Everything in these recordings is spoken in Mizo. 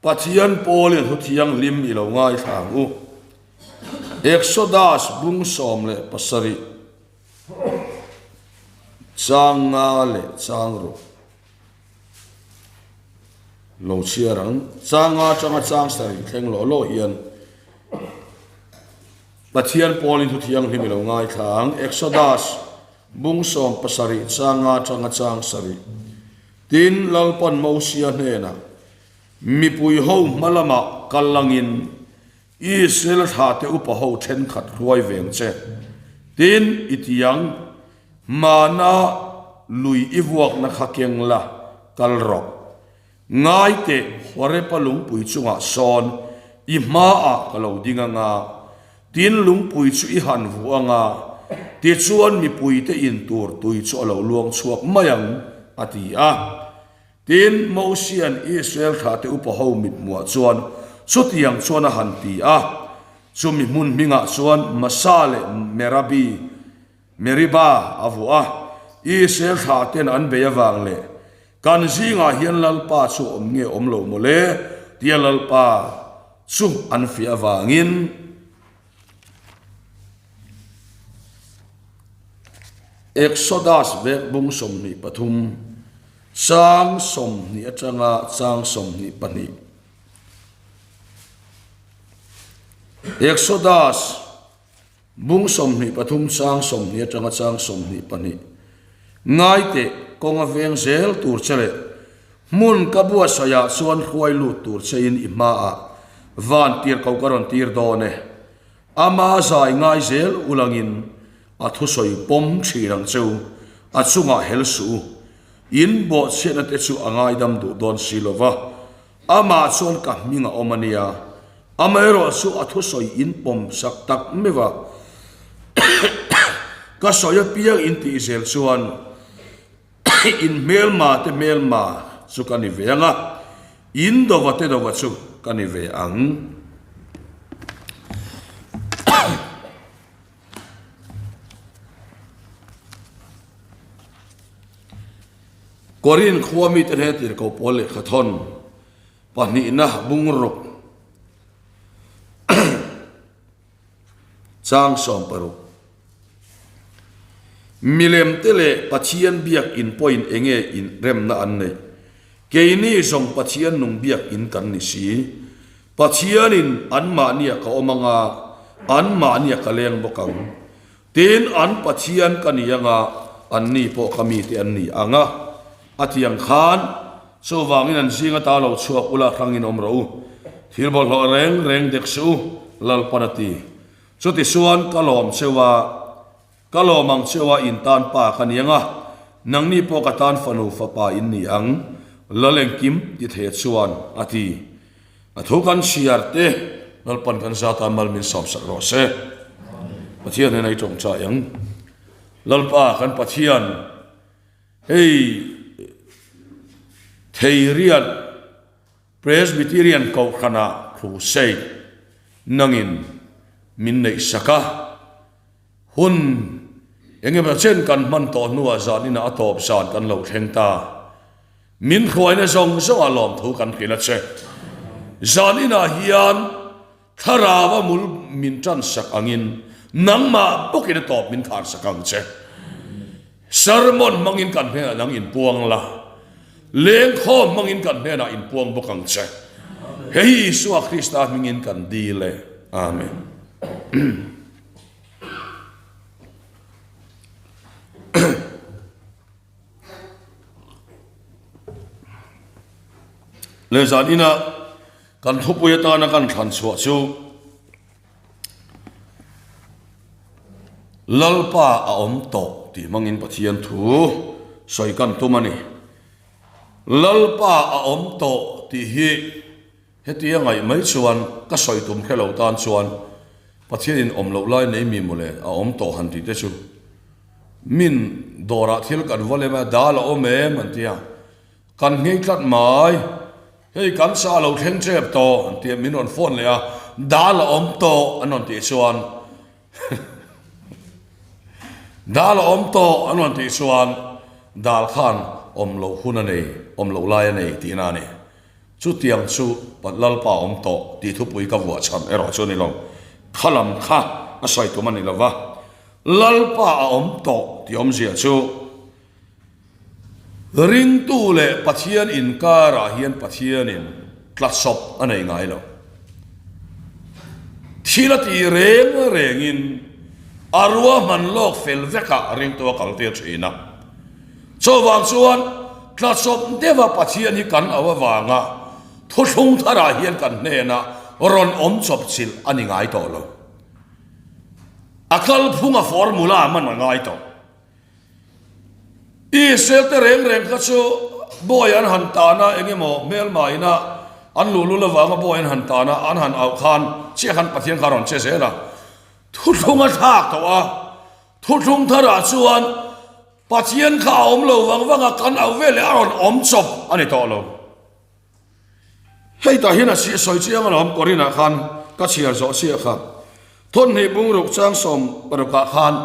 Pathian pawlin thu thianghlim i lo ngaithla ang u. Exodus bung 17 chang nga leh chang ruk lo chhiar ang. Chang nga atanga chang sarih thleng lawh lawh hian Pathian pawlin thu thianghlim i lo ngaithla ang. Exodus bung 17 chang nga atanga chang sarih. Tin, Lalpan Mosia hnenah, Mipui ho hma lamah kal langin Israel thlahte upa ho thenkhat hruai veng che. Tin, i tiang, Hmana lui i vuakna kha keng la, kal rawh. Ngai teh, Horepa lungpui chungah sawn i hmaah ka lo ding anga, tin lungpui chu i han vuah anga, tichuan mipuite in tur tui chu a lo luang chhuak mai ang, a ti a. Tin, Mosia'n Israel thlahte upa ho mithmuah chuan chutiang chuan a han ti a, chumi hmun hmingah chuan Masa leh Merabi, Meriba, a vuah a. Israel thlahte'n an bei avang leh, Kan zingah hian Lalpa chu awm nge awm lo maw le? tia Lalpa chu an fiah avangin, Exodus vek bung 23, chang 20 atanga chang 22. Exodus bung 23 chang 20 atanga chang 22. Ngai teh, kawnga veng zel tur che leh hmun ka buatsaihah chuan hruai lut tur chein i hmaah van tir ko ka rawn tir dawn e. Ama zai ngai zel ulangin a thusawi pawm thin ang cheu, a chungah hel suh u. In bawhchhiatna te chu a ngaidam duh dawn si lo va, amah chuan ka hming a awm a nia. Amaherawh chu a thusawi in pawm sak tak meuh a, ka sawi apiang in tih zel chuan in hmelma te hmelma chu ka ni ve ang a, in dova te dova chu ka ni ve ang. Korin khua mite hnen tirhkoh pawl lehkha thawn pahnihna bungruk chang 60. Milem te leh Pathian biak in pawhin enge in remna an neih? Keini zawng Pathian nung biak in kan ni si. Pathianin anmahnia ka awm anga, anmahnia ka leng bawk ang. Tin, an Pathian ka ni anga, anni pawh ka mite an ni ang a. A ti ang khan, chuvangin an zing ata lo chhuak ula hrangin awm rawh u. Thil bawlhhlawh reng reng dek suh u, Lalpan a ti. Chutichuan ka lawm cheu a. Ka lawm ang cheu a, in tan pa ka ni ang a, nangni pawh ka tan fanu fapa in ni ang, Lal engkim ti thei chuan a ti. A thu kan chhiar te, Lalpan kan zat a mal min sawmsak rawh se. Pathian hian a i tawngtai ang. Lalpa kan Pathian, hei Theiriat Presbyterian Kohhranah Crusade nangin min neihsak a. Hun eng emaw chen kan hman tawh hnuah zan inah a tawp zan kan lo thleng ta. Min hruaina zawng zawngah lawmthu kan hrilh a che. Zan inah hian thlarau a mul min tansak angin nangmah bawkin a tawp min kharsak ang che. Sermon hmangin kan hnenah nang inpuang la, lengkhawm hmangin kan hnenah inpuang bawk ang che. Hei hi Isua Krista hmingin kan dil e. Amen. Le zan ina kan thupui atana kan thlan chhuah chu Lalpa a awm tawh tih hmangin Pathian thu sawi kan tum a ni. Lalpa a awm tawh tih hi Hetia ngaih mai chuan ka sawi tum hre lo tan chuan Pathianin awm loh lai nei mi mawle a awm tawh han tih te chu min dawrah thil kan va lem a, dal a awm em an ti a, kan nghei tlat mai, hei kan sa lo thleng tep tawh an ti a, min rawn phone leh a, dal a awm tawh an rawn tih chuan dal a awm tawh an rawn tih chuan dal khan awm loh hun a nei, awm loh lai a nei tihna a ni. Chutiang chu Lalpa awm tawh tih thupui ka vuah chhan erawh chu a ni lo. Kha lam kha a sawi tum a ni lo va, Lalpa a awm tawh tih awmzia chu Ringtu leh Pathian inkarah hian Pathianin tlasawp a nei ngai lo. Thil a tih reng rengin a ruahman lawk fel vekah ringtu a kaltir thin a. Chuvang chuan tlasawp deuha Pathian hi kan auh avanga thuthlung tharah hian kan hnenah rawn awm chawp chilh a ni ngai tawh lo. A kalphunga formula man a ngai tawh. Israel te reng reng kha chu bawi an han tan a, eng emaw hmelma ina an luhlul avanga bawi an han tan a, an han auh khan chiah khan Pathian kha a rawn che zel a. Thuthlung a thlak tawh a, thuthlung tharah chuan Pathian kha a awm lo vang vang a, kan auh veleh a rawn awm chawp a ni tawh lo. Hei tah hian a sawi chiang alawm Korinah khan ka chhiar zawh chiah kha. Thawhnih bungruk chang 60 ah khan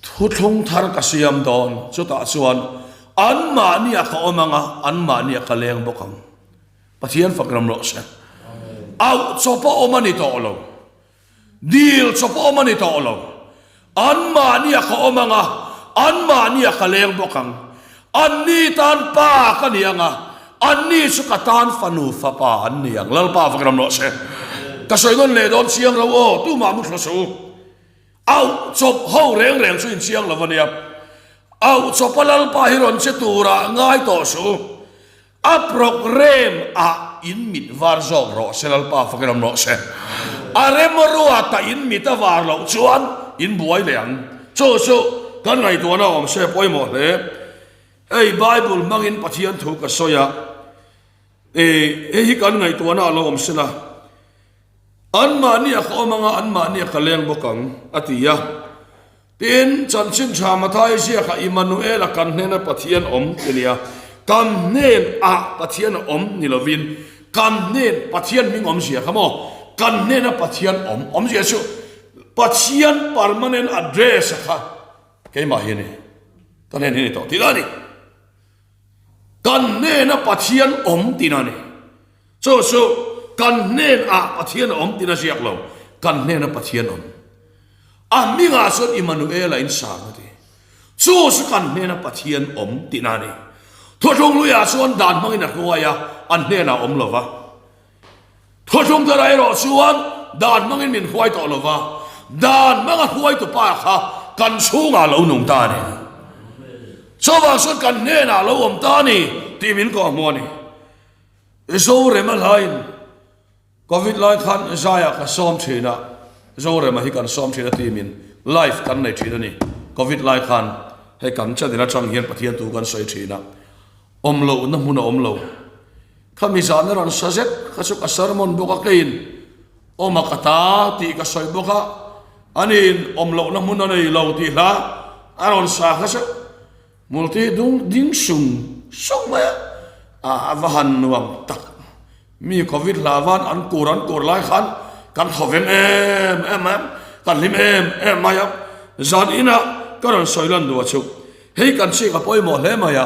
Thuthlung thar ka siam dawn, chutah chuan anmahniah ka awm ang a, anmahniah ka leng bawk ang. Pathian fak ram rawh se. Auh chawp a awm a ni tawh lo. Dil chawp a awm a ni tawh lo. Anmahniah ka awm ang a, anmahniah ka leng bawk ang. Anni tan pa ka ni ang a, anni chu ka tan fanu fapa an ni ang. Lalpa fak ram rawh se. Ka sawi nawn leh dawn chiang lo aw, tumah mu thla suh u. Auh chawp ho reng reng chu inchiang lo a nia. Auh chawpa Lalpa hi rawn che turah ngai tawh suh u. A programme ah in mit var zawk rawh se Lalpa fakin awm rawh se. A remruata in mit a var loh chuan in buai leh ang. Chu chu kan ngaihtuahna awm se pawimawh hle. Hei Bible hmangin Pathian thu ka sawi a, hei hi kan ngaihtuahna a lo awm sela. Anmahniah ka awm anga anmahniah ka leng bawk ang, a ti a. Tin, chanchin tha Mathai ziakah Immanuela kan hnena Pathian awm ti nia. Kan hnenah Pathian a awm ni lovin kan hnen Pathian hming awmzia kha maw? Kan hnena Pathian awm awmzia chu Pathian permanent address a kha keimah hi a ni. Ka hnen hi a ni tawh tihna a ni. Kan hnena Pathian awm tihna a ni. Chu chu kan hnen ah Pathian a awm tiin a ziak lo, kan hnen a Pathian awm. A hming ah chuan Immanuel a insang a ti. Chu chu kan hnen a Pathian awm tihna a ni. Thuthlung hlui ah chuan dan hmangin a hruai a, an hnen ah a awm lo va. Thuthlung thar ah erawh chuan dan hmangin min hruai tawh lo va, dan hmanga hruaitu pa kha kan chhungah a lo nung ta a ni. Chuvang chuan kan hnen ah a lo awm ta a ni tih min kawhhmuh a ni. Zorema hlain Covid lai khan zaiah ka sawm thin a, Zorema hi kan sawm thin a team in live kan nei thin a ni. Covid lai khan hei kan channel atang hian Pathian thu kan sawi thin a, awm lohna hmun a awm lo. Khami zan a rawn sa zet kha chu ka sermon bawk a keiin awm a ka ta tih ka sawi bawk a, aniin awm lohna hmun a nei lo tih hla a rawn sa kha chu Multi dung ding sung sung mai a, a va han nuam tak. Mi Covid hla van an kur an kur lai khan kan thaw veng em em mai a, kan hlim em em mai a. Zan inah ka rawn sawi lan duh a chu, hei kan chik a pawimawh hle mai a,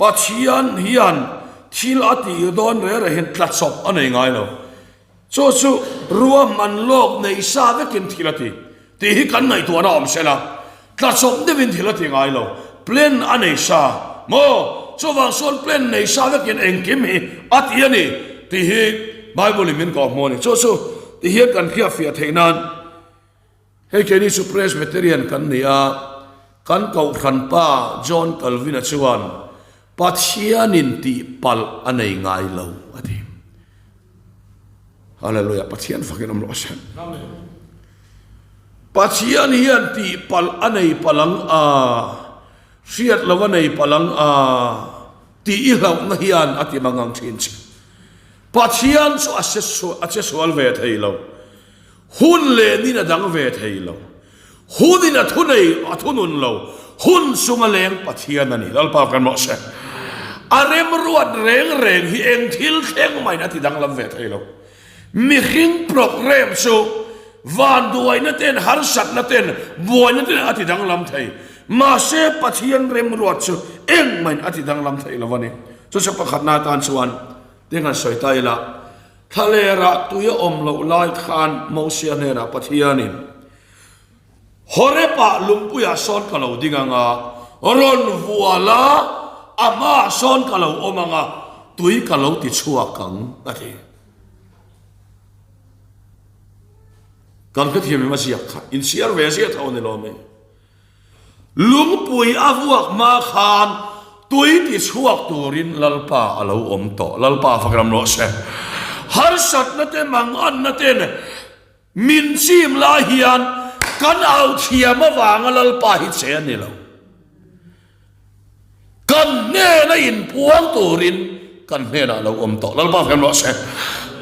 Pathian hian thil a tih dawn reh reh hian tla chawp a nei ngai lo. Chu chu ruahman lawk nei sa vekin thil a ti tih hi kan ngaihtuahna awm se la, tlachawp deuhin thil a ti ngai lo, plan a nei sa maw? Chuvang chuan plan nei sa vekin engkim hi a ti a ni tih hi Bible in min kawhhmuh a ni. Chu chu ti hian kan hriatfiah theih nan hei keini chu Presbyterian kan ni a, kan kohhran pa John Calvin-a chuan Pathianin tihpalh a nei ngai lo a ti. Hallelujah, Pathian fakin awm rawh se. Pathian hian tihpalh a nei palh ang a, hriat lo a nei palh ang a, tih i hlauhna hian a ti mangang thin che. Pathian chu a che sual ve thei lo. Hun leh nin a dang ve thei lo. Hunin a thunei a thunun lo. Hun chunga leng Pathian a ni. Lalpa kan mawh se. A remruat reng reng hi eng thil thleng maiin a ti danglam ve thei lo. Mihring programme chu vanduaina ten, harsatna ten, buaina ten a ti danglam thei. Mahse Pathian remruat chu engmaiin a ti danglam thei lo a ni. Chu chu pakhatna atan chuan. Tin han sawi ta ila, Thlalerah tui a awm loh lai khan Mosia hnenah Pathianin, Horepah lungpuiah sawn ka lo ding ang a, rawn vual a, a hmaah sawn ka lo awm ang a, tui ka lo ti chhuak ang, a ti. Kan hrethiam em a ziak kha, inchhiar ve ziah tho a ni lawm e. Lungpui a vuak hma khan tui ti chhuak turin Lalpa a lo awm tawh. Lalpa fak ram rawh se. Harsatna te manganna ten min chim lai hian kan au thiam avanga Lalpa hi che a ni lo. Kan hnena inpuang turin kan hnenah a lo awm tawh. Lalpa fak ram rawh se.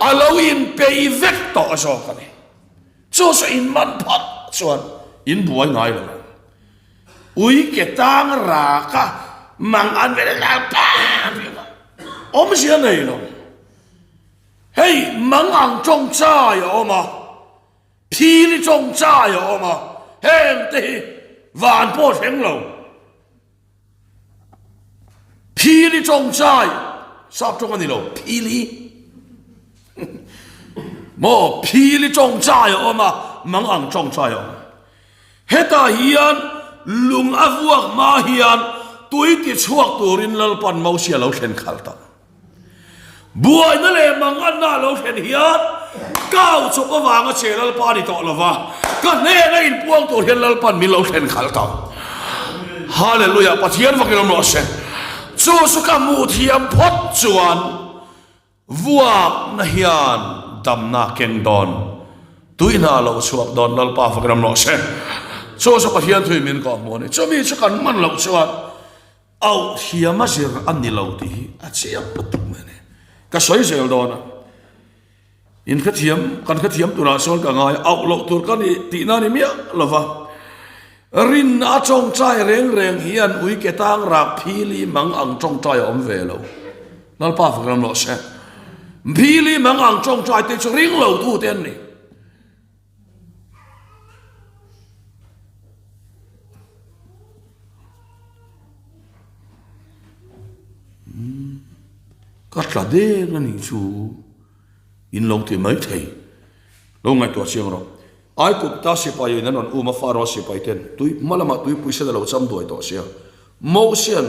A lo inpeih vek tawh zawk a ni. Chu chu in man phawt chuan in buai ngai lo. Ui ke tang rak a mang an vel lal pa tih kha awmzia nei lo. Hei mang ang tawngtai a awm a, phili tawngtai a awm a, heng te hi van pawh thleng lo. Phili tawngtai, sap tawng a ni lo, phili. Maw phili tawngtai a awm a, mang ang tawngtai a awm. Hetah hian lung a vuak hma hian tui ti chhuak turin Lalpan Mosia lo thlen khalh ta. Buaina leh manganna a lo thlen hian kau chawp avanga che Lalpa a ni tawh lo va, ka hnena inpuang tur hian Lalpan min lo thlen khalh tawh. Hallelujah! Pathian vakin awm rawh se. Chu chu ka hmuh thiam phawt chuan vuakna hian damna keng dawn, tuihna a lo chhuak dawn Lalpa vakin awm rawh se. Chu chu Pathian thui min kawhhmuh a ni. Chumi chu kan hman loh chuan Auh thiam a zir a ni lo tih hi a chiang lutuk mai a ni. Ka sawi zel dawn a, in hrethiam, kan hrethiam turah chuan ka ngai a, auh loh tur ka ni tihna a ni miah lo va. Rinna a tawngtai reng reng hian ui ke tang rak phili mang ang tawngtai a awm ve lo. Lalpa fak ram rawh se. Phili mang ang tawngtai te chu ring lo tu te an ni. Ka tla deng a nih chu in lo ti mai thei. Lo ngaihtuah chiang rawh. Aigupta sipai in an rawn um a, Pharaoh sipai ten tui hma lamah tuipui sen a lo cham duai tawh sia. Mosian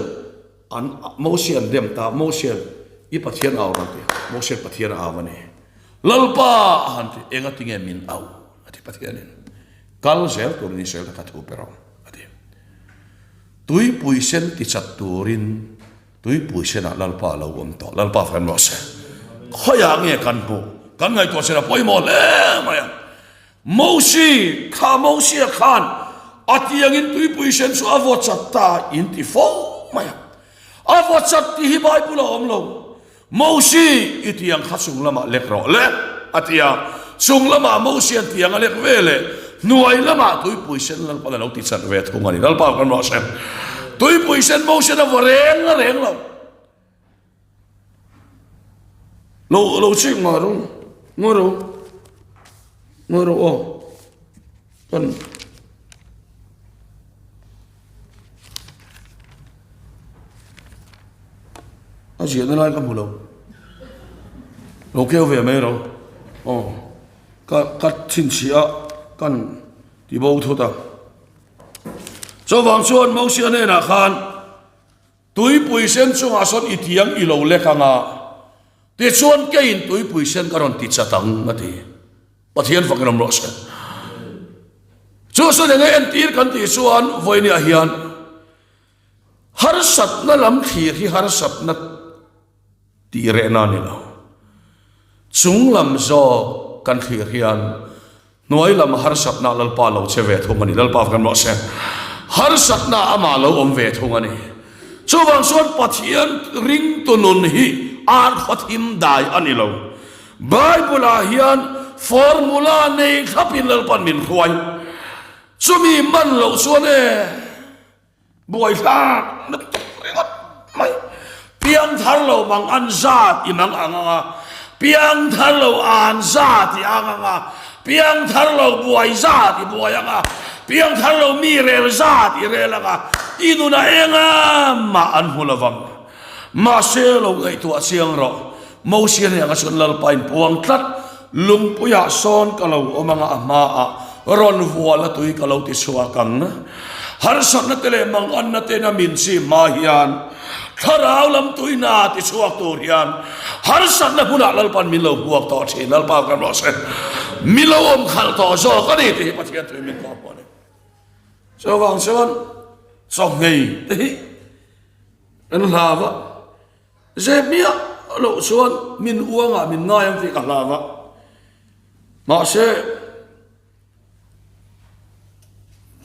an Mosian dem ta, Mosian i Pathian au rawh ti. Mosian Pathian a au a ni. Lalpa a han ti, enga tinge min au? a ti Pathianin. Kal zel turin Israel te kha thu pe rawh, a ti. Tuipui sen ti chat turin tuipui senah Lalpa a lo awm tawh. Lalpa fem rawh se. Khawiah nge kan hmuh? Kan ngaihtuah chin a pawimawh hle mai a. Mosi, kha Mosia khan a tiangin tuipui sen chu a vaw chat ta in ti fo mai a. A vaw chat tih hi Bible a awm lo. Mosi, i tiang kha chung lamah lek rawh le, a ti a. Chung lamah Mosian tiang a lek ve leh, hnuai lamah tuipui sen Lalpan a lo ti chat ve thung a ni. Lalpa kan ruah se. Tuipui sen Mosian a vaw reng reng lo. Lo, lo chik ngai rawh, ngawi rawh, ngawi rawh aw. Kan. A ziahna lai ka hmu lo. Lo keu ve mai ro. Aw. Ka ka chhinchhiah a kan ti bo thut a. Chuvang chuan Mosia hnenah khan tuipui sen chungah sawn i tiang i lo lek ang a, tichuan keiin tuipui sen ka rawn ti chat ang a ti. Pathian fak in awm rawh se. Chu sawn enge entir kan tih chuan vawinia hian harsatna lam thlir hi harsatna tih rehna a ni lo. Chung lam zawk kan thlir hian hnuai lam harsatna Lalpa lo che ve thung a ni. Lalpa fak in awm rawh se. Harsatna amah lo awm ve thung a ni. Chuvang chuan Pathian ringtu nun hi ar khaw thim dai a ni lo. Bible-ah hian formula nei thlapin Lalpan min hruai. Chumi man loh chuan e, buaithlak lutuk ringawt mai. Piangthar lo mang an zat i mang ang ang a, piangthar lo an zat i ang ang a, piangthar lo buai zat i buai ang a, piangthar lo mi rel zat i rel ang a, i nunah enga mah an hmu lovang. Mahse lo ngaihtuah chiang rawh. Mosia hnenah chuan Lalpa in puang tlat, Lungpuiah sawn ka lo awm anga a hmaah rawn vual a tui ka lo ti chhuak ang. Harsatna te leh manganna ten a min chim hma hian thlarau lam tui hna ti chhuak tur hian harsatna hmunah Lalpan min lo hmuak tawh thin. Lalpa kan rawh se. Mi lo awm khalh tawh zawk a ni tih hi Pathian tui min kawh hmuh a ni. Chuvang chuan chawhmei te hi kan hlau a. Zep miah loh chuan min uangah min ngai ang tih ka hlau a, mahse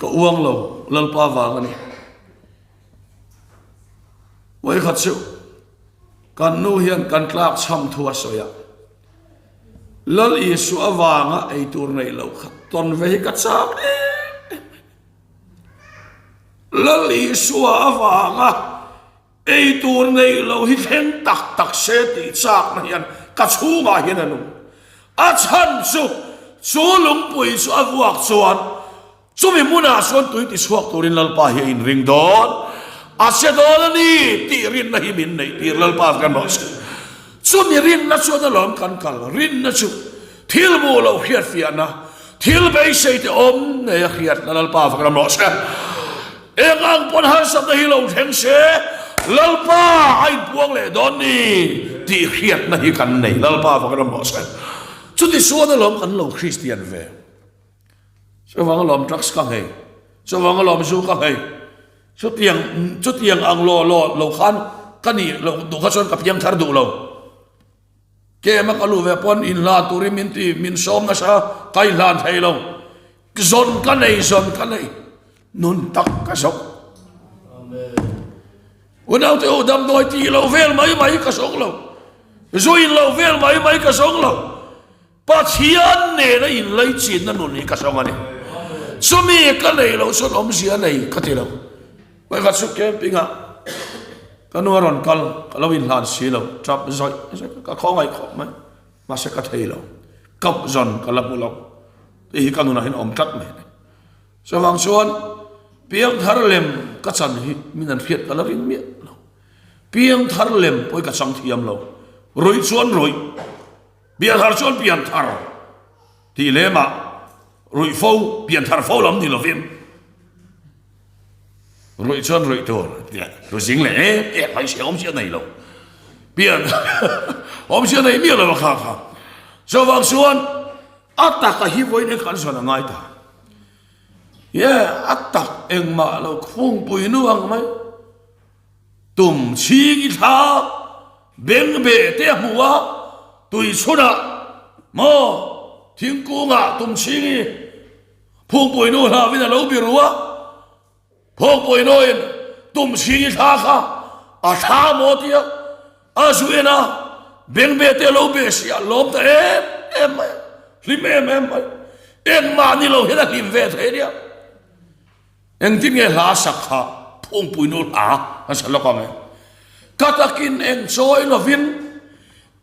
ka uang lo Lalpa vang a ni. Vawikhat chu kan nu hian kan tlak chham thu a sawi a, Lal Isua avanga eitur neih loh kha tawn ve hi ka chak em em mai. Lal Isua avanga Ei tur neih loh hi thleng tak tak se tih chakna hian ka chhungah hian a nung. A chhan chu, chu lungpui chu a vuak chuan chumi hmunah chuan tui ti chhuak turin Lalpa hi a inring dawn, a che dawn a ni tih rinna hi min neih tir Lalpa kan rawh se. Chumi rinna chuan alawm kan kal, rinna chu thil hmuh loh hriatfiahna, thil beisei te awm nei a hriatna Lalpa kan rawh se. Eng ang pawn harsatna hi lo thleng se, Lalpa a inpuang leh dawn ni tih hriatna hi kan nei. Lalpa vang ram rawh se. Chuti chuan alawm kan lo Kristian ve. Chuvang alawm drugs ka nghei. Chuvang alawm zu ka nghei. Chutiang chutiang ang law law lo khan ka nih loh duh kha chuan ka piang thar duh lo. Kem a ka luh ve pawn inhlan turin min ti min sawm nasa ka inhlan thei lo. Zawn ka nei zawn ka nei nun tak ka zawk. Unaute u damdawi tih lo vel mai mai ka zawng lo. Zu in lo vel mai mai ka zawng lo. Pathian nena inlaichinna nun hi ka zawng a ni. Chumi ka nei loh chuan awmzia nei ka ti lo. Vawikhat chu camping ah ka nu a rawn kal, ka lo inhlan si lo, tap zawih zawih ka khawngaih khawp mai, mahse ka thei lo, kap zawn ka la hmu lo, tih hi ka nunah hian a awm tlat mai a ni. Chuvang chuan piangthar lem ka chan hi min an hriat ka la ring miah lo, piangthar lem pawh hi ka chang thiam lo, ruih chuan ruih, pianthar chuan pianthar tih lemah ruih fo, pianthar fo lam ni lovin. Ruih chuan ruih tur ru zing leh em em mai si awmzia nei lo pian awmzia nei miah lo a kha kha chuvang chuan a taka hi vawiin en khan zawn a ngai ta ye a tak engmah lo khungpui nu ang mai tum chhing i thla beng be te a hmu a tui chhunah maw thingkungah tum chhing i Phungpui nu hlauhin a lo biru a, Phungpui nuin tum chhing i thla kha a thla maw tia a zu en a, bengbe te a lo be si a, lawm ta em em mai a, hlim em em mai. Engmah ni lo hian a hlim ve thei nia. Engtin nge hla sak kha Phungpui nu hla a sa lawk ang e. Ka takin eng chawi lovin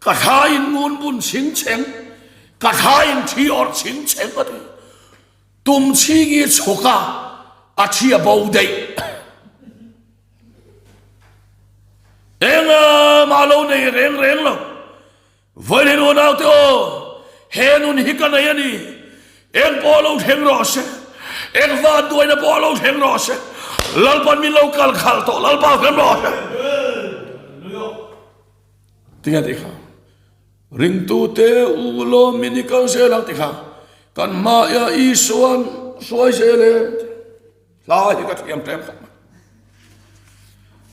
Ka thla in ngun bun chhing chheng, ka thla in thi awrh chhing chheng a ti. Tum chhing i chhuk a, a thi a bo daih. Eng mah lo nei reng reng lo. Vawiin unau te aw, he nun hi ka nei a ni. Eng pawh lo thleng rawh se, eng vanduaina pawh lo thleng rawh se, Lalpan min lo kal khalh tawh, Lalpa hrem rawh se. Tinge tih kha? Ringtute u lawmin i kal zel ang tih kha kan hmaia Isua'n hruai zel em? Hla hi ka thiam tlem khawp mai.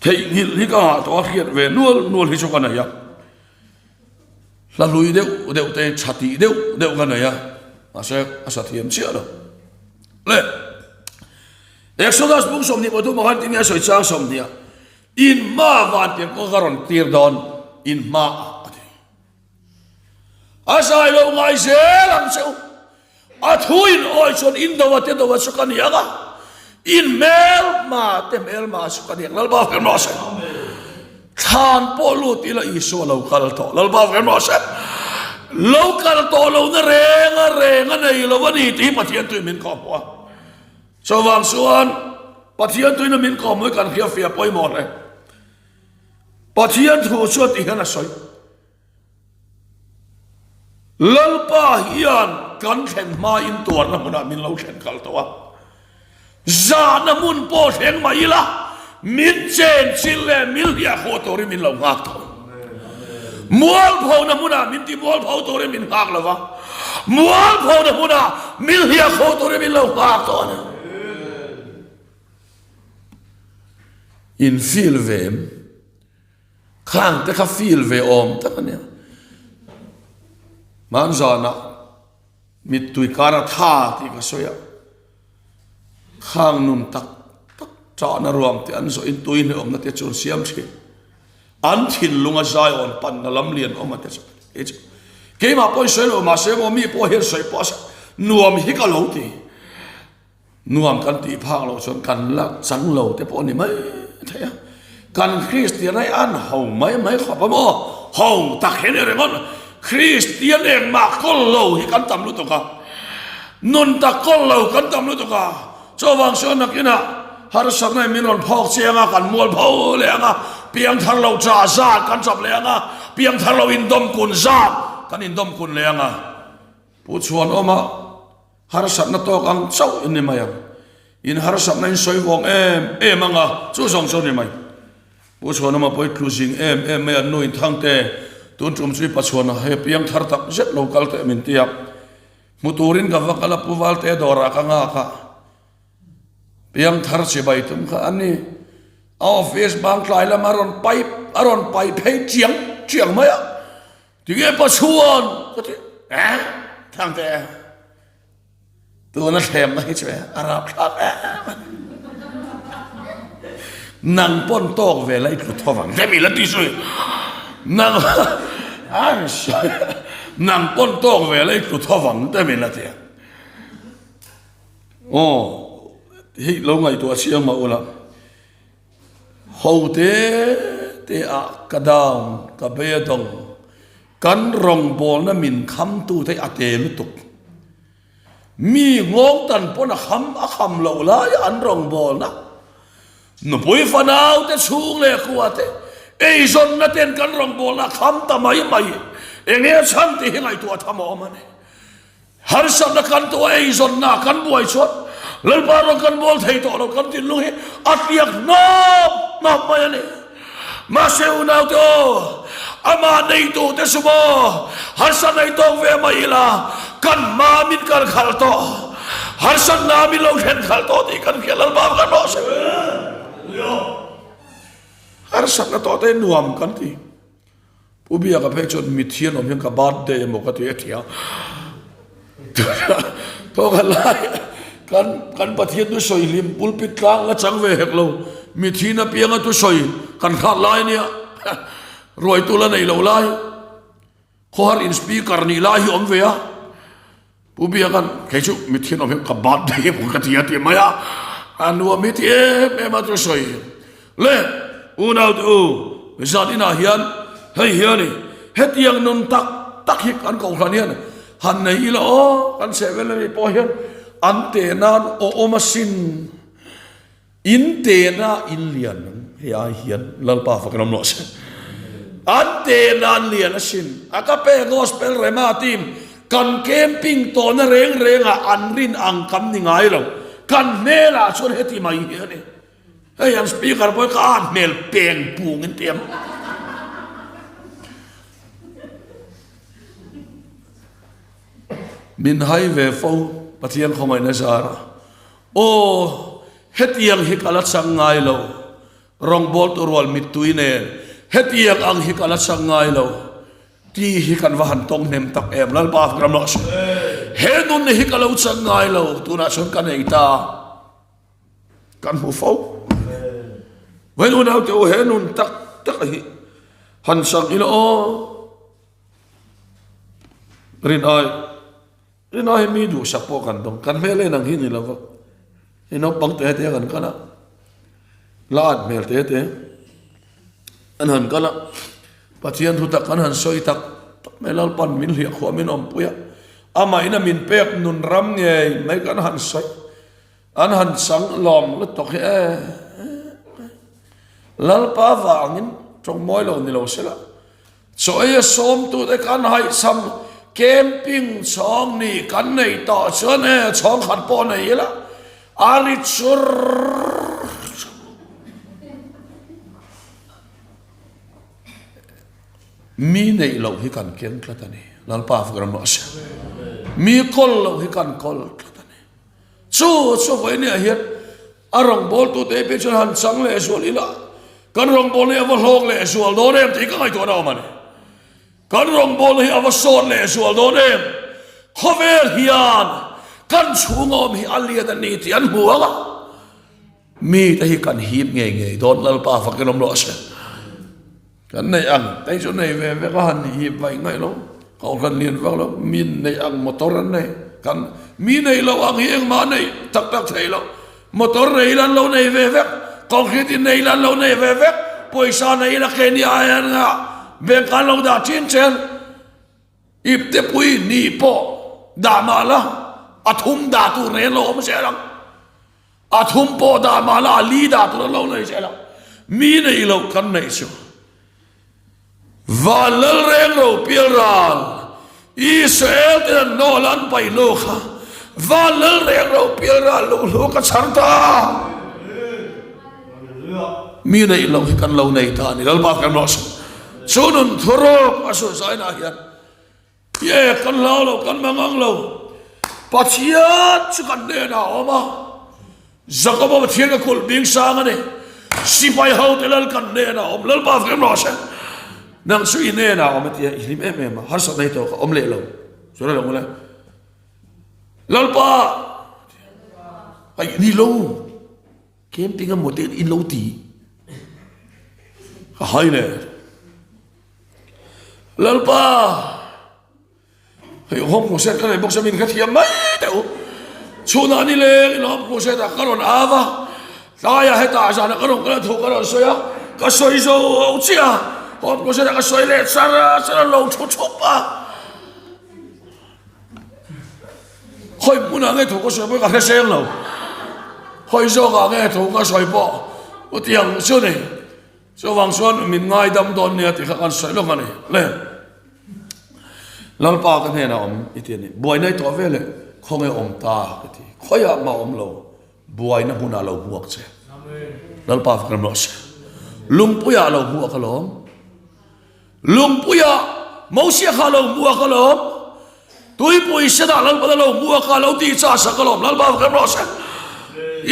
Theihnghilh hi ka ngah tawh a, hriat ve nual nual hi chu ka nei a. Hla hlui deuh deuh te tha tih deuh deuh ka nei a, mahse a sa thiam chiah lo. Le Exodus bung 23 ah khan tinge a sawi chang 20 ah In hma van tir kawng ka rawn tir dawn, in hma ah a ti. A zai lo ngai zel ang che u. A thu in awi chuan in do a te do a chu ka ni ang a, in hmelma te hmelma chu ka ni ang. Lalpa fem rawh se. Thlan pawh lut ila Isua lo kal tawh. Lalpa fem rawh se. Lo kal tawh lo na reng a reng a nei lo a ni tih hi Pathian tuin min kawhhmuh a. Chuvang chuan Pathian tuina min kawm hi kan hriatfiah pawimawh hle. Pathian thu chuan ti hian a sawi. Lalpa hian kan thlen hmain tuarna hmunah min lo thlen kal tawh a. Zahna hmun pawh thleng mah ila, min chen chilh leh min hliah khawh turin min lo nghak tawh. Mualphona hmunah min ti mualpho turin min nghak lo va, mualphona hmunah min hliah khawh turin min lo nghak tawh a ni. In feel ve em? Khang te kha feel ve awm tak a nia. Hmanzanah Mittui kar a tha tih ka sawi a, khang nun tak tak chahna ruang te an zawhin tui hnehawmna te chu an siam thin. An thinlung a zai awn panna lam lian awm a te chu kei chu keimah pawhin sawi lo mahse maw mi pawh hian sawi pawh a nuam hi ka lo ti. Nuam kan tih phak loh chuan kan la chang lo te pawh a ni mai thei a. Kan Kristian ai an ho mai mai khawp a maw? Ho tak hi a ni ringawt. Kristian engmah kawl lo hi kan tam lutuk a. Nun tak kawl lo kan tam lutuk a. Chuvang chuan nakinah harsatna in min rawn phawk chiang a, kan mual pho leh ang a, piangthar lo cha zat kan chap leh ang a, piangthar lo indawm kun zat kan indawm kun leh ang a. Pu Chhuanawma. Harsatna tawk ang chauh in ni mai ang. In harsatna in sawi vawng em em ang a, chu zawng chu a ni mai. Pu Chhuanawma pawh i tlu zing em em mai an nu in Thangte, tun tum chu i Pachhuana hei a piang thar tak zet lo kal teh min ti a. Hmu turin ka va kal a, Pu Valte dawrah ka nghak a. Piang thar chibai tum kha a ni. A office bang tlai lam a rawn pai a rawn pai phei chiang chiang mai a. Tinge Pachhuan ka ti eh Thangte tuna thlemna hi chu a rapthlak em a ni. Nang pawn tawk ve la i tlu tho vang deuh ila ti zui. Nang an sawi nang pawn tawk ve la i tlu tho vang deuh ila ti a. Aw hei lo ngaihtuah chiang mah ula. Ho te te ah ka down, ka beidawng, kan rawngbawlna min khamtu te a te lutuk. Mi nghawng tan pawn a kham a kham loh lai a an rawngbawlna. Nupui fanau te chhung leh khua te eizawnna ten kan rawngbawlna a kham ta mai mai. Enge a chhan tih hi ngaihtuah tham a awm a ni. Harsatna kan tuah eizawnna kan buai chuan Lalpa rawn kan bawl thei tawh lo kan thinlung hi a tliak hnawp hnawp mai a ni. Mahse unaute aw, amah neitute chu maw harsatna i tawk ve mai ila kan hma min kal khalh tawh, harsatna min lo thlen khalh tawh tih kan hria Lalpa kan rawh se. Harsatna tawh te nuam kan ti. Pu Biaka phei chuan mithian awm hian ka birthday emaw ka ti a ti a. Thaw khat lai kan kan Pathian thusawi hlim pulpit tlang la chang ve hek lo mithin apianga thusawi kan hrat lai ania ruaitu la nei lo lai khawhar in speaker nih lai hi awm ve a. Pu Biakan, kei chu mithian awm hian ka birthday emaw ka ti a ti mai a, a nuam hi ti em em a chu sawi. Le, unau te u, zan inah hian hei hian i hetiang nun tak tak hi kan kohhran hian han nei ila aw, kan chhehvel ami pawh hian an teh nan awm asin. In tehna in lian ang hei ai hian Lalpa fak in awm rawh se. An tehna an lian asin. A ka pe gospel rema team kan camping tawhna reng rengah an rin ang kan ni ngai lo. Kan hmelah chuan heti mai hi a ni. Hei an speaker pawh hi ka at hmel peng pung in ti ang. Min hai ve fo Pathian khawngaihna zara. Aw, hetiang hi ka la chang ngai lo, rawngbawltu rual mittui nen hetiang ang hi ka la chang ngai lo tih hi kan va han tawng hnem tak em, Lalpa ram rawh se. He nun hi ka lo chang ngai lo, tunah chuan ka nei ta, kan hmu fo. Vawiin unaute u he nun tak tak hi han chang ila aw, rin ai. Rinah hi mi duhsak pawh kan dawng, kan hmel en ang hi ni lova, i naupang te te kan kal a, la at hmel te te an han kal a, Pathian thu tak kan han sawi tak tak mai Lalpan min hliah khuah min awmpui a, amah in a min pek nun ram ngei mai kan han sawi, an han chang lawm lutuk hi e Lalpa vangin tawng mawi lo ni lo sela. Chaw ei a sawmtute kan haihcham. Camping chhawng nih kan neih tawh chuan e chhawng khat pawh nei ila a ri chur Mi neih loh hi kan keng tlat a ni. Lalpa fak ram rawh se. Mi kawl loh hi kan kawl tlat a ni. Chu chu vawinia hian a rawngbawltute pawh chuan han chang leh zual ila kan rawngbawlna hi a va hlawk leh zual dawn em tih ka ngaihtuahna a awm a ni. Kan rawngbawlna hi a va sawt leh zual dawn em? Khawvel hian kan chhunga awm hi a lian a ni tih an hmu ang a, mite hi kan hip ngei ngei dawn Lalpa fakin awm rawh se. Kan neih ang te chu nei ve vek a han hip vaih ngaih lo, kohhran lian vak lo, mi neih ang motor an nei, kan mi neih loh ang hi engmah a neih tak tak theih loh, motor nei ila an lo nei ve vek, concrete in nei ila an lo nei ve vek, pawisa nei ila keini ai an ngah, bank ah an lo dah chin chen, iptepui ni pawh dah mah la a thum dah tur nei an lo awm zel ang. A thum pawh dah mah la a li dah tur an lo nei zel a, mi neih loh kan neih chu. Van lal reng ro pial ral, Israel ten an nawl an paih hnu kha, van lal reng ro pial ral luhlu ka chhar ta. Mi neih loh hi kan lo nei ta a ni, Lalpa kan rawh se. Chu nun thuruk a suihzainah hian Ye, kan hlau lo, kan mangang lo. Pathian chu kan hnenah a awm a, Jakoba Pathian ka kulh bing sang a ni. Sipai hote lal kan hnenah a awm, Lalpa fim rawh se. Nang chu i hnenah a awm a tia, i hlim em em a, harsatna hi tawk a awm leh lo. Chuan a lo ngul e, Lalpa, ai ni lo. Camping a maw te in lo ti ka hai le Lalpa hei home crusade ka nei bawk sia min hrethiam mai teh u chhunah ni leng in home crusade ah ka rawn av a tlaiah hetah zanah ka rawn kal a thu ka rawn sawi a ka sawi zo chiah a home crusade ah ka sawi leh char char a lo thu thup a. Hawi hmunah nge thu ka sawi pawh ka hre seng lo. Hawi zawkah nge thu ka sawi pawh u tiang chu ni. Chuvang chuan min ngaidam dawn nia tih kha kan sawi lawk a ni. Le Lalpa ka hnenah awm i ti a ni. Buaina i tuah ve leh khawnge awm ta ka ti. Khawiah mah awm lo buaina hmunah lo hmuak che. Lalpa fak ram rawh se. Lungpuiah lo hmuak alawm. Lungpuia Mosia kha lo hmuak alawm, Tuipui senah Lalpan a lo hmuak a, lo ti chah sak alawm, Lalpa va khem rawh se.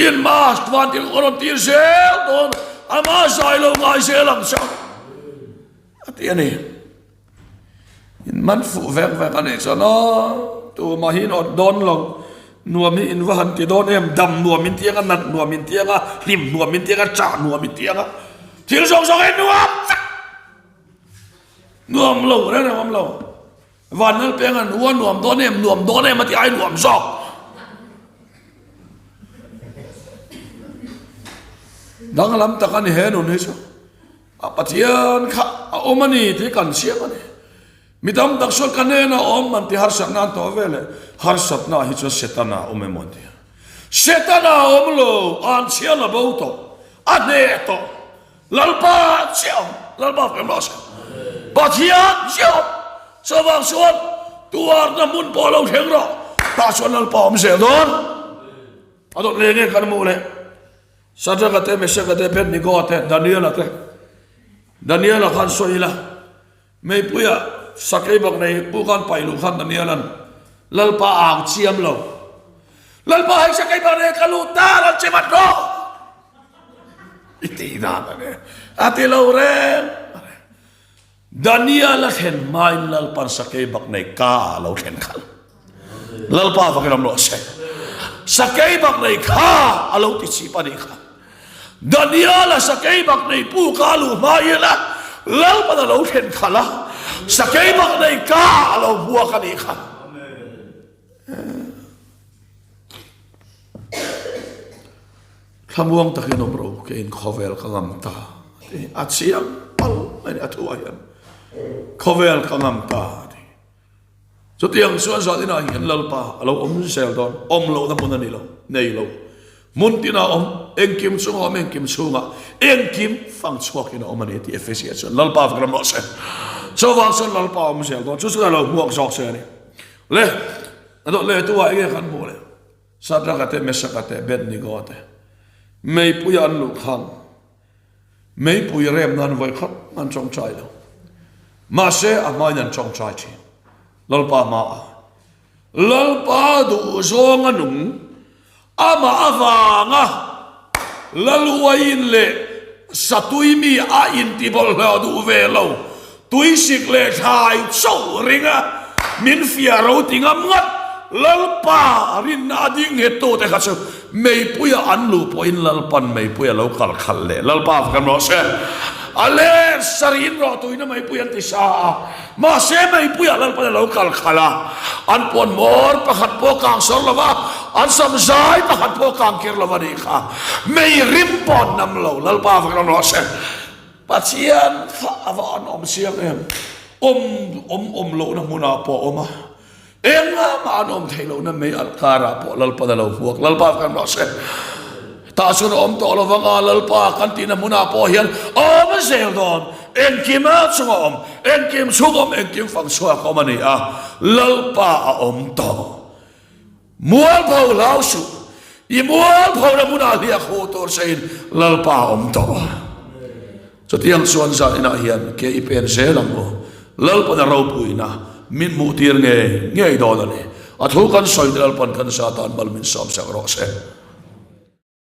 In ma van tir ka rawn tir zel dawn, ama zai lo ngai zel ang che a ti a ni. In man fuh vek vek a nih chuan aw tumah hi in awt dawn lo, nuam hi in va han ti dawn em, dam nuam in ti ang a, nat nuam in ti ang a, hlim nuam in ti ang a, chah nuam in ti ang a, thil zawng zawng hi nuam vek. Nuam lo reng reng awm lo. Van lal peng an ua nuam dawn em nuam dawn em a ti ai nuam zawk. Danglam tak a ni he nun hi chu. A Pathian kha a awm a ni tih kan chiang a ni. Mi tam tak chuan ka hnena awm an ti harsatna an tawh ve leh harsatna hi chuan Setana a awm emaw an ti a. Setana a awm lo, an chhia la bo tawh, a hneh tawh. Lalpa chiah awm, Lalpa fem rawh se. Pathian chiah awm, chuvang chuan tuarna hmun pawh lo thleng rawh, tah chuan Lalpa awm zel dawn. A dawt leh nge kan hmuh leh Sadraka te, Mesaka te, Abednego te, Daniela te. Daniela khan sawi ila, Meipuia sakei bak nei pu khan paih luh khan Daniela'n Lalpa ang chiam lo. Lalpa hei sakei bak nei ka lut ta, rawn che vat rawh! I tih dan a ni. A ti lo reng a ni. Daniel a thlen hmain Lalpa'n sakei bak nei ka a lo thlen khalh. Lalpa vakin awm rawh se. Sakei bak nei kha a lo ti chip a nih kha. Daniel a sakei bak nei pu ka a luh hma hian a Lalpa'n a lo thlen khalh a, sakei bak nei ka a lo buak a nih kha. Thlamuang takin awm ro keiin khawvel ka ngam ta a ti. A chiang pal mai a ni a thuah hian khawvel ka ngam ta a ti. Chutiang chuan zan inah hian Lalpa a lo awm zel dawn, awm lohna hmun a ni lo, nei lo. Hmun tinah a awm, engkim chungah a awm, engkim chhungah, engkim fang chhuakin a awm a ni tih Efesia chuan Lalpa fak ram rawh se. Chuvang chuan Lalpa a awm zel dawn, chu chuan a lo hmuak zawk che a ni. Le, a dawt leh tu ah enge kan hmuh le? Sadraka te, Mesaka te, Abednego te meipuia an luh khan meipui rem nan vawi khat an tawngtai lo. Mahse a hmain an tawngtai thin. Lalpa hmaah Lalpa duh zawnga nung, amah avanga Lalhuaiin leh Satui mi a intibawlhhlawh duh ve lo, tuisik leh thlai chauh ringa min fiah ro ti ngam ngat Lalpa rinna a ding nghettute kha chu Meipuia an luh pawhin Lalpan meipui a lo kal khalh leh. Lalpa kan rawh se. A let sarih in rawh tuina meipui an ti sa a. Mahse meipuiah Lalpan a lo kal khalh a. An puan hmawr pakhat pawh kang sawr lo va, an sam zai pakhat pawh kang kir lo va nih kha. Mei rim pawh an nam lo. Lalpa kan rawh se. Pathian kha a va an awm chiang em. Awm awm awm lohna hmunah pawh a awm a. Engah mah an awm theih lohna mei alh karah pawh Lalpan a lo hmuak. Lalpa kan rawh se. Tah chuan a awm tawh lo vang a, Lalpa kan tihna hmunah pawh hian a awm zel dawn. Engkim a chunga awm, engkim chhung awm, engkim fang chhuak awm a ni a, Lalpa a awm tawh. Mualpho hlau suh, i mualphona hmunah hliah khuh tur chein Lalpa a awm tawh. Chutiang chuan zan inah hian ke i pen zel ang u. Lalpan a ropuina min hmuhtir ngei ngei dawn a ni. A thu kan sawi te Lalpan kan za tan mal min sawm sak rawh se.